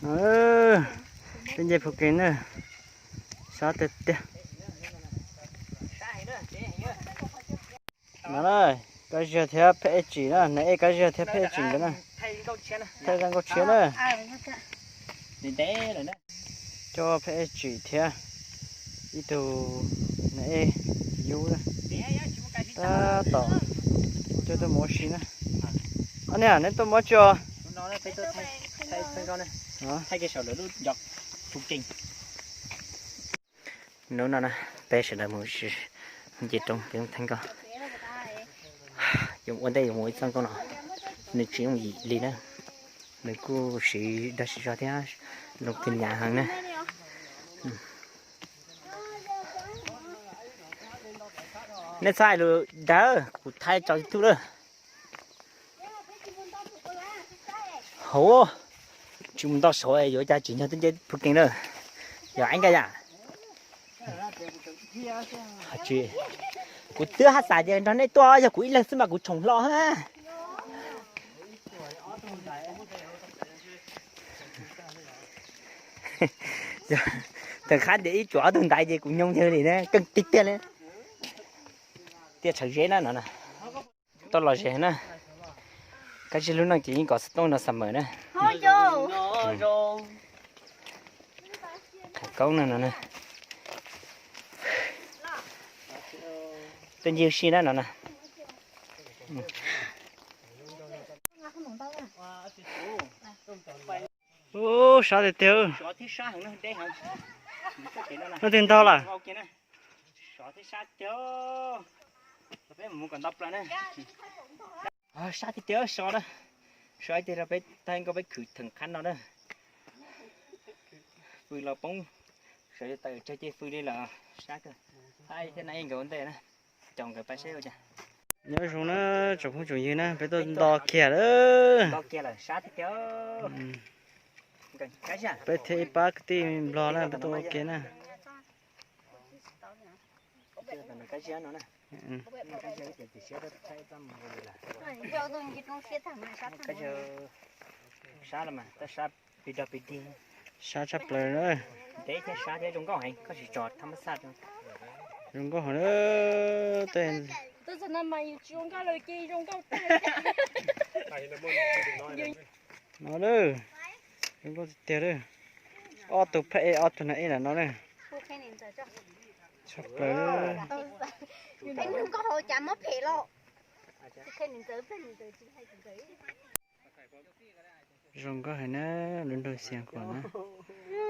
No, peb nce phu kees na, sab tiag tiag. No na, Kab Ziag thiab Pheb Ej Tsim na, Nais Ej Kab Ziag thiab Pheb Ej Tsim nkawd na, thaij zaj nkauj tshiab na. Coj Pheb Ej Tsim thiab ib tug Nais Ej Yub na, tab tom coj tuaj mus ua si na. Ob niag neb tuaj mus ua tsi os? Hnub no na peb sawv daws mus nce roob peb theej nkoj. Yuav ua ntej yuav mus ib txoj nkauj no, nws tsis yooj yim li na, nws kuj siv dag siv zog thiab zoo kawg nyav heev na. Nej txhob hais lus dag, kuv thaij tso YouTube lawm. Hauv, tsis mus nto saud yuav cas tsim nyog twb nce phu kees lawm. Yog Eeb Nkaj Yaj, kuv twb haj xav tias nrog nej tuaj, yog kuv ib leeg xwb mas kuv tshoom hlo hab. Thaum qab tias ib tsuam ob tug ntaiv ces kuv nyoo yawg li na, keej tiag tiag li. Tiaj tshawv zeb na no na. Tau los ze na. Kab Ziag lub neej ces yeej kom xov tooj no xa mawm na. Qhov koob no no na. Tej ncig ua si na no na. Ub, sab tiag tiag. Leej twg ntog lawm? Sab tiag tiag, sov na. Sab tiag tiag, sov ib teg rau peb thaij nkauj peb khwv theem qhab no na. Fws los poob, sawv tawm tsawg ces fws li lawm, sab kawg. Thaij thiab na nkawd ua ntej na, caum nkawd pais saib ua cas. Nyob zoo na tsoom phooj tsoom ywg na, peb tuaj nto kiag lawm. Peb thiab ib pab kwv tij Nplog na peb tuaj ua ke na. Sab los mas tab sab pis dog pis dig. Sab tshaj plaws na. Ntev thiab sab thiab zoo nkauj heev, koj sim tso thab mab xaj. Zoo nkauj heev na. Tej no na, zoo nkauj tiag tiag na. Ob tug phab ej ob tug nas ej ntawm no na. Tshaj plaws. Zoo nkauj heev na, lub nroog Xiav Khuam na,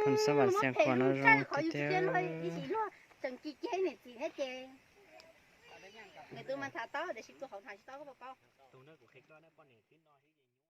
Phoos Xab Vam Xiav Khuam no zoo tiag tiag.